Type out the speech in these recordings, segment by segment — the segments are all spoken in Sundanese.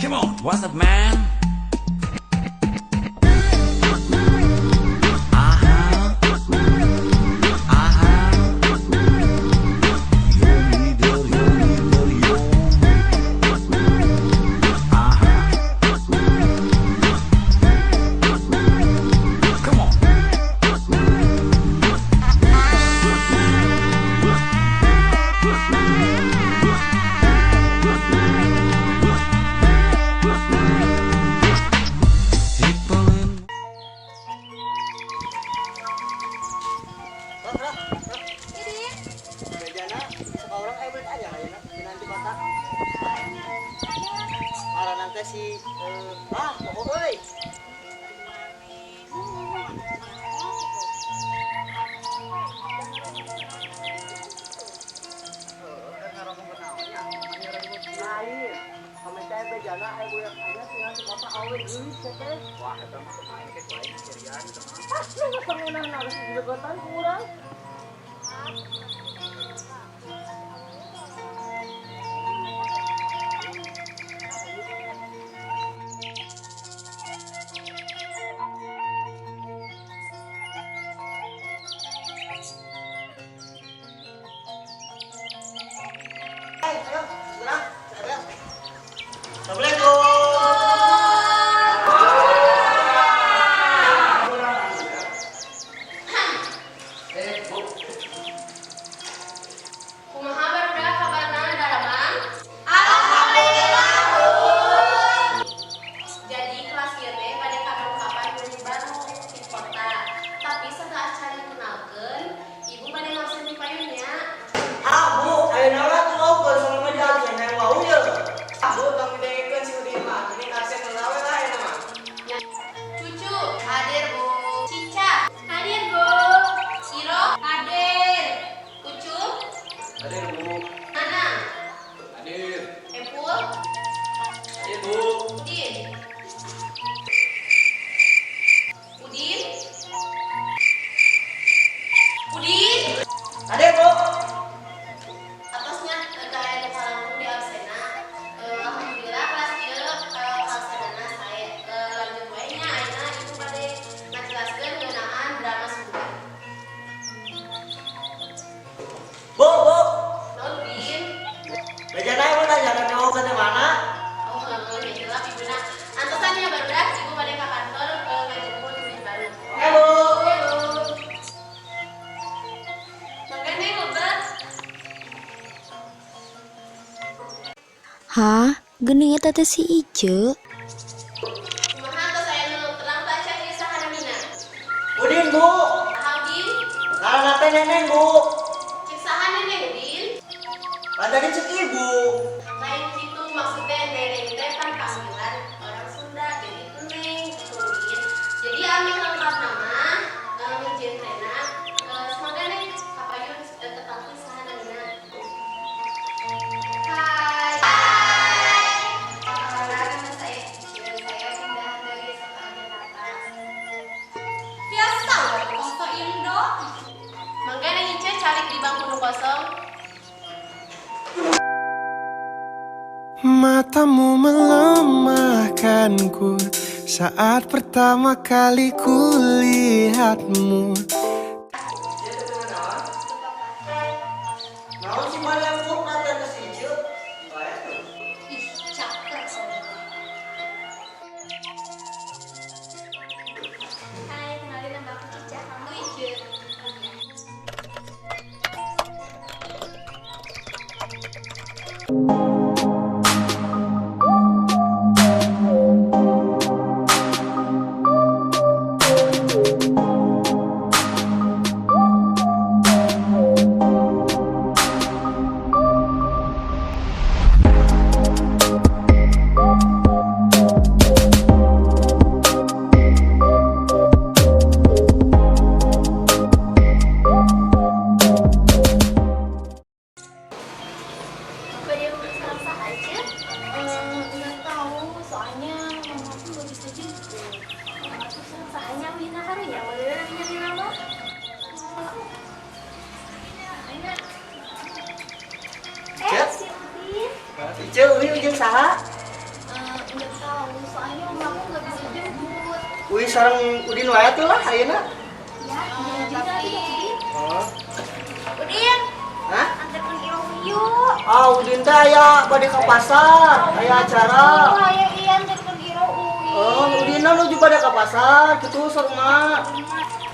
Come on, what's up, man? Aha. Aha. Yo leader, yo leader, yo. Aha. Come on. People in Bejana seorang aya budak anyar ayeuna pindahan ti kota. Ngaranna teh si pokok euy. Heuh, ngaromong naon nya? Anu ribut lain. Kami teh bejana aya budak anyar pindahan ti kota awewe geulis teh. Wah, eta mah kemarin ke ku aing cirian eta mah. Ah, lu geus pangeunahna geus dilegotan ku urang. Ayo, segera, segera. Assalamualaikum. Eh, Bu. Kumaha barudak kabarna daramang? Alhamdulillah, Bu. Jadi kelas ieu teh bade kadongkapan murid baru di kota. Tapi sateuacan dikenalkeun, ibu bade ngabsen di payun nya. Ah, Bu, ayeuna lah tuh wau sama mah di absen yang wau ye. Ah, Bu, tong didengekeun si Udin mah. Ini absen heula we lah ayeuna mah. Cucu, hadir, Bu. Cica, hadir, Bu. Iro, hadir. Ucup, Hadir, Bu. Nanang, Hadir. Epul, Hadir, Bu. Udin. Udin. Udin. Hadir, Bu. Atos nya teu aya nu kalangkung di absena. Alhamdulillah kelas ieu kalaksanana sae. Lanjut wae nya ayeuna ibu bade ngajelaskeun ngeunaan drama Sunda. Bu, Bu. Naon, Udin? Bejana ibu tanya mau ke mana? Oh, heueuh nya gelap ibuna. Antosan nya barudak, ibu bade ka kantor ngajemput murid baru. Eh, Bu. Halo. Mangga nih lebet. Hah? Geuning eta teh si Ice. Kumaha tos aya nu terang teu acan ieu saha namina? Udin, Bu. Saha Udin? Ngaranna teh Neneng, Bu. Cek saha Neneng, Udin? Pan tadi cek ibu. Lain gitu maksudnya, Neneng teh kan panggilan orang Sunda, jadi Neng gitu, Udin. Jadi ami lengkap nama, genrena, semoga neng kapayun tepangkeun saha namina. Hai. Perkenalkan, nama saya Ice. Saya pindah dari Soka Jakarta. Biasa we bahasa Indo. Mangga Neng Ice calik di bangku nu kosong. Matamu melemahkanku saat pertama kali kulihatmu. Ieu teh teu naon? Naon sih mana Bu perhatian ke si Ice? Bae tuh. Ih, cakep. Hai, kenalin nama aku Cica, kamu Ice. Bade Uih sareng Udin wae atuh lah ayeuna. Ya, iya juga Tapi atuh. Oh. Udin, Hah? anterkeun Iroh yuk. Ah, Udin teh aya bade ka pasar, aya acara. Oh, aya iya anterkeun Iroh uih. Oh, Udin nuju bade ka pasar kitu sok mah.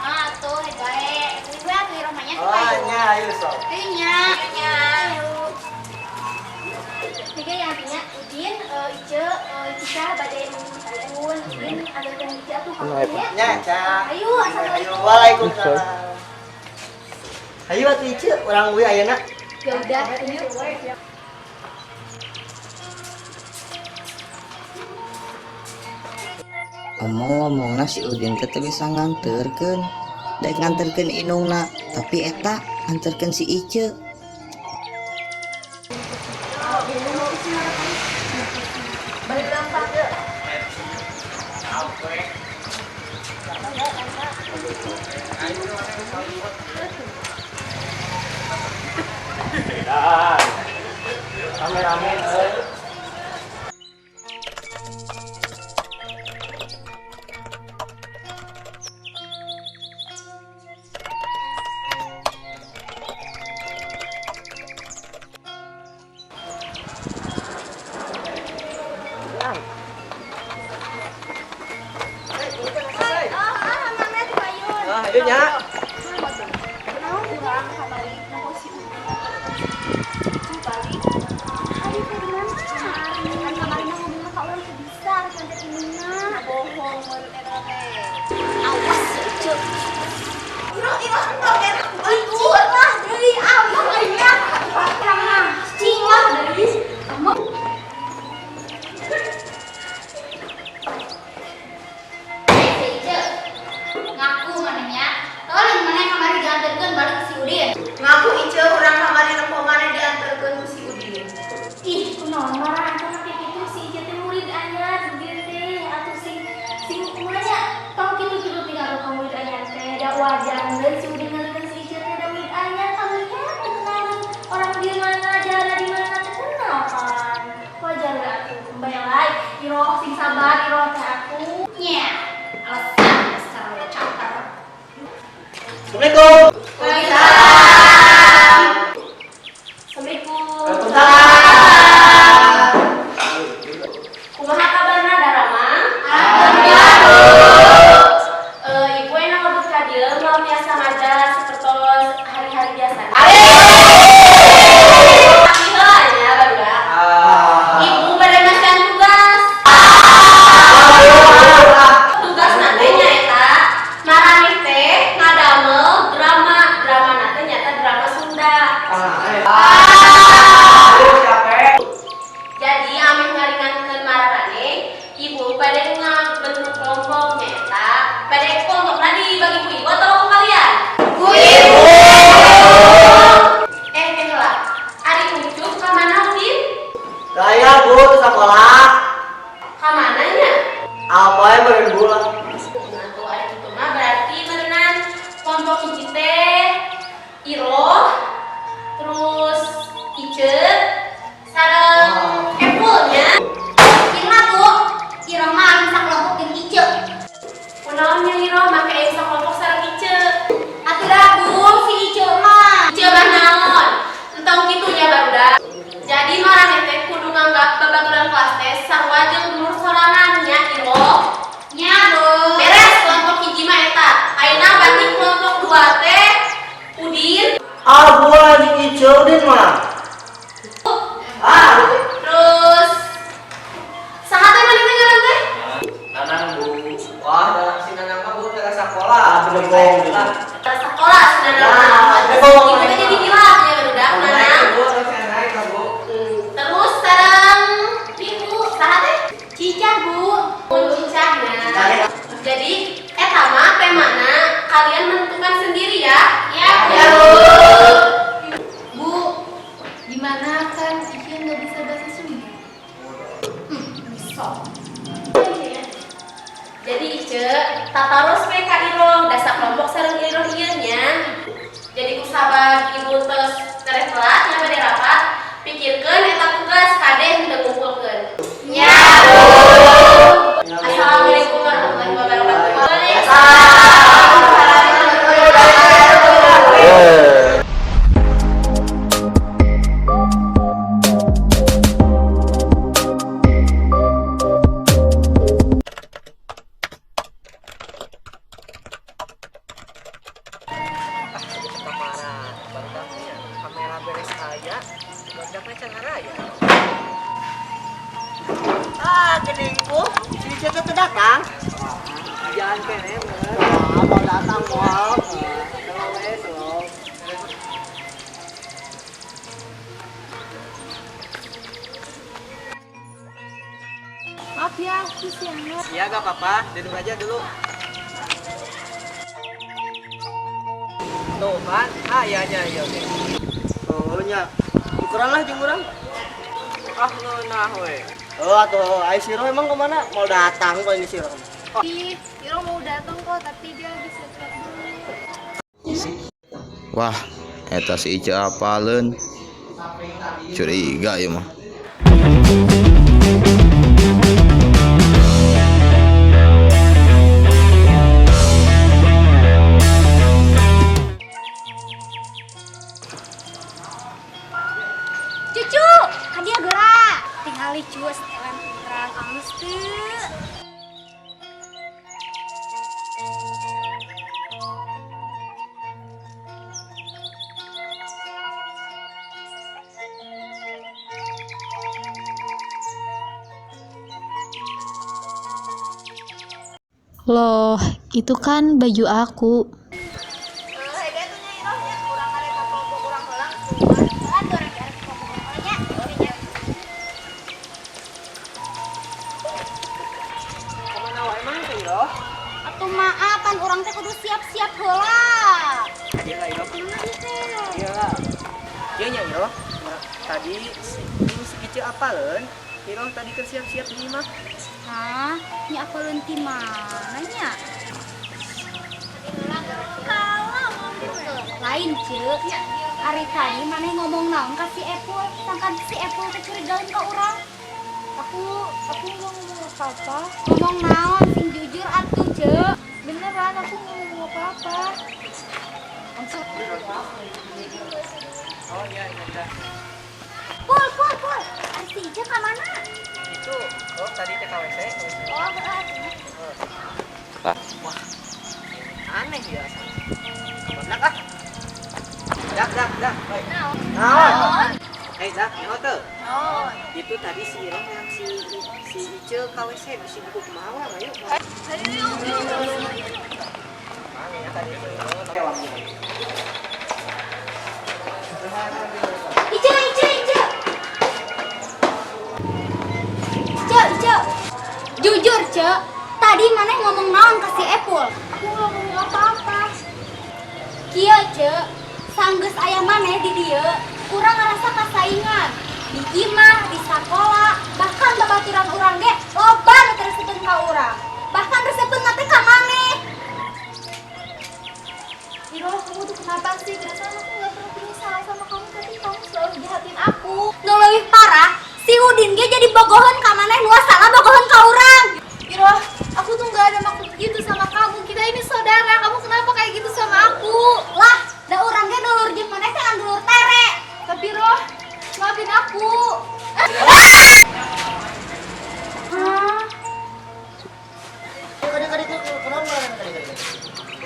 Ah, tuh bae. Uih we atuh Iroh mah nya. Oh, nya ayo sok. Ayo nya. Ayo. Tiga yang artinya Udin, Ice, Cica, badai Udin, Udin, anterkeun Ica tuh ka ya. Nya, Ca. Ayo, assalamualaikum. Waalaikumsalam. Ayo atuh Ice, urang uih ayeuna. Ya udah, ayo. Omong-ngomongna si Udin teh teu bisa nganterkeun. Daek nganterkeun indungna, tapi eta nganterkeun si Ice. Balik lempar. Rame-rame euy. Oh, ah, mana tuh payun? Ah, ayo nya. Naon urang kamari nempo si Udin. Tuh balik. Ayo ke mana? Kan kamari mah ngomongna ka urang teu bisa rek nganter indungna. Bohong menurut eta teh. Awas si Ice. Iroh, Iroh, entong enak Cicing lah deui abah aya. Cicing lah deui. Kamu Si Ice, ngaku manehnya. Tolong maneh kamari dianterkeun balik ke si Udin. Ngaku Ice urang kamari nempo maneh dianterkeun ku si Udin. Ih, kunaon marah atuh make kitu si Ice teh murid anyar Udin teh atuh sing sing kumaha nya tong kitu-kitu tinggal ka murid anyar teh da wajar deui si Udin nganterkeun si Ice teh da murid anyar kalunya teu kenalan orang di mana jalan di mana teu kenal kan. Wajar we atuh bayang lain Iroh sing sabar Iroh teh atuh. Nya, alasan dasar we caper. Assalamualaikum. Waalaikumsalam. Assalamualaikum. Waalaikumsalam. Kumaha kabarna Darama? Alhamdulillah. Ibu enak ngebut ka dieu moal biasa ngajar sapertos hari-hari biasa. Tapi heula nya barudak. Ah. Ibu bade masihan tugas. Tugas nanti nyaeta maraneh teh ngadamel drama, drama nanti nyata drama Sunda. Jadi ameh ngaringankeun maraneh, ibu bade ngabentuk kelompok nyaeta bade kelompokna dibagi ku ibu atau ku kalian? Ku ibu. Eh, heula. Ari Ucup ka mana Udin? Saya Bu ke sekolah. Ka mana nya? Apa yang beren Bu lah. Nah, tuh ada gitu mah berarti meureunan kelompok hiji teh Iroh, terus Ice, sareng Epulnya. Kira Bu, Iroh mah anu sakelompok jeung Ice. Kunaon nya Iroh make aya sakelompok sareng Ice? Atuh dah Bu, si Ice mah. Ice mah naon? Entong kitu nya barudak. Jadi maraneh teh kudu nganggap babaturan kelas teh sarua jeung dulur sorangan nya Iroh. Nya Bu. Beres kelompok hiji mah eta. Ayeuna berarti kelompok dua teh Udin, Ah, Bu anjing Ice Udin mah. Ah, terus saha teh maneh teh ngaran teh? Nanang Bu. wah, dalam si Nanang mah Bu ke sekolah. Bengong. Lah. Sekolah Nanang. Nah, bengong. Ibu teh jadi hilap ya barudak Nanang. Bu, saya naik Bu. Terus sareng ibu saha teh? Cicah Bu. Mun cicahnya. Jadi eta mah temana kalian menentukan sendiri ya. Ya, Ya, Bu. Bu, gimana kan Ice nggak bisa bahasa Sunda? Sok. Jadi Ice, tataros we ka Iroh, dasar kelompok sareng Iroh ieu nya. Jadi kusabab ibu tos tereh telat nya bade rapat, pikirkeun eta tugas kade henteu ngumpulkeun. Ya, Bu. Assalamualaikum warahmatullahi wabarakatuh. Kamera barudaknya kamera beres aya, barudaknya can araya. Ah, geningku, si Ice teh datang. Jangan kene, ah, mau datang moal. Slow we, slow. Maaf ya, aku siangan. Iya, gak apa-apa, duduk aja dulu. Tuh kan, ah iya iya iya oke. Oh nya, ukuran lah jeung urang. Ah ngeunah we. Oh atuh, ai si Roh emang kemana? Mau datang kok ini si Roh. Ih, Iro mau datang kok, tapi dia lagi siap-siap dulu. Wah, eta si Ica apaleun. Curiga ieu mah. Cucu, ka dieu geura. Tingali cu setelan urang alus teu. Loh, itu kan baju aku. Hege tuh nya Iroh nya urang karek ka kelompok urang heula geus keluar. Heula tuh urang arek kelompok urang heula nya. Oke nya. Kemana wae emang teh Iroh? Atuh maaf pan urang teh kudu siap-siap heula. Iya lah Iroh. Kumaha ieu teh? Iya lah. Iya nya Iroh. Tadi ini si Ica apaleun? Iroh tadi keur siap-siap di imah. Hah? Nya apaleun ti mana nya? Lain ce, ari tadi maneh ngomong naon ka si Epul, sangkan si Epul teh curigaeun ka urang. Aku nggak ngomong apa-apa. Ngomong naon sing jujur atuh ce. Beneran, aku nggak ngomong apa-apa. Oh iya iya. Pul, pul, pul. Ari si Ica ka mana? Itu, oh tadi teh ka WC. Oh, heeh. Wah, aneh ya. Dak ah. Dak dak dak. Baik. Naon? Naon? Eh, dak, nyaho teu? Naon? Itu tadi si Iroh yang si si Ice ka WC bisi buku kumaha ayo. Ayo, yuk, yuk, yuk. Mana ya tadi itu? Ica, Ica, Ica. Ica, Ica. Jujur, Ce. Tadi maneh ngomong naon ka si Epul? Aku nggak ngomong apa-apa. Kieu, Ce. Sanggeus aya maneh di dieu, urang ngarasa kasaingan. Di imah, di sakola, bahkan babaturan urang ge loba nu teu resepeun ka urang. Bahkan resepeun teh ka maneh. Iro, kamu tuh kenapa sih? Perasaan aku nggak pernah punya salah sama kamu, tapi kamu selalu jahatin aku. Nu leuwih parah, si Udin ge jadi bogoheun ka maneh nu salah bogoheun ka urang. Iro, aku tuh nggak ada maksud gitu sama kamu. Kita ini saudara. Kamu kenapa kayak gitu sama aku? Lah, da urang ge dulur jeung maneh teh ngan dulur tere. Tapi Roh, maafin aku. Hah?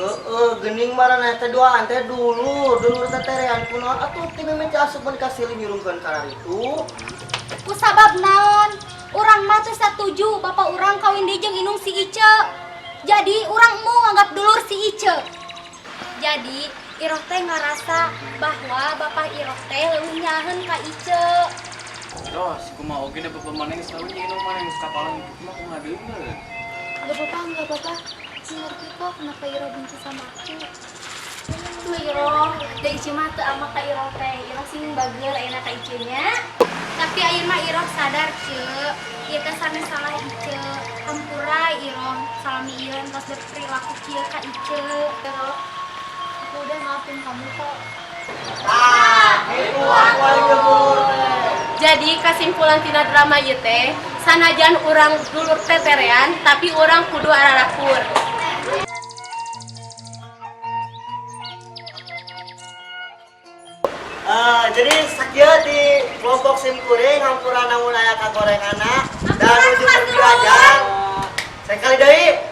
Heeh, geuning maraneh teh duaan teh dulur, dulur teh terean kunaon atuh ti mimiti asup ka silih nyurungkeun ka itu. Ku sabab naon? Urang mah teu satuju bapak urang kawin deui jeung indung si Ice. Jadi urang mau nganggap dulur si Ice. Jadi Iroh teh ngarasa bahwa bapak Iroh teh leuwih nyaheun ka Ice. Roh, si kumaha oge da bapak maneh geus kawin jeung indung maneh geus kapalan kitu mah kumaha deui meureun. Gak apa-apa, gak apa-apa. Aku ngerti kok kenapa Iro benci sama aku. Tuh Iroh, da Ice mah teu ama ka Iroh teh. Iroh sing bager ayeuna ka Ice nya. Tapi ayeuna Iroh sadar ce, ieu teh sanes salah Ice. Hampura Iroh salami ieu entos berperilaku kieu ka Ice. Iro, aku udah maafin kamu kok. Ah, itu aku aing dulur teh. Jadi kesimpulan tina drama ieu teh, sanajan urang dulur teterean, tapi urang kudu ararakur. Jadi sakieu di kelompok sim kuring, hampura namun aya kagorenganna dan ujung belajar. Sekali deui.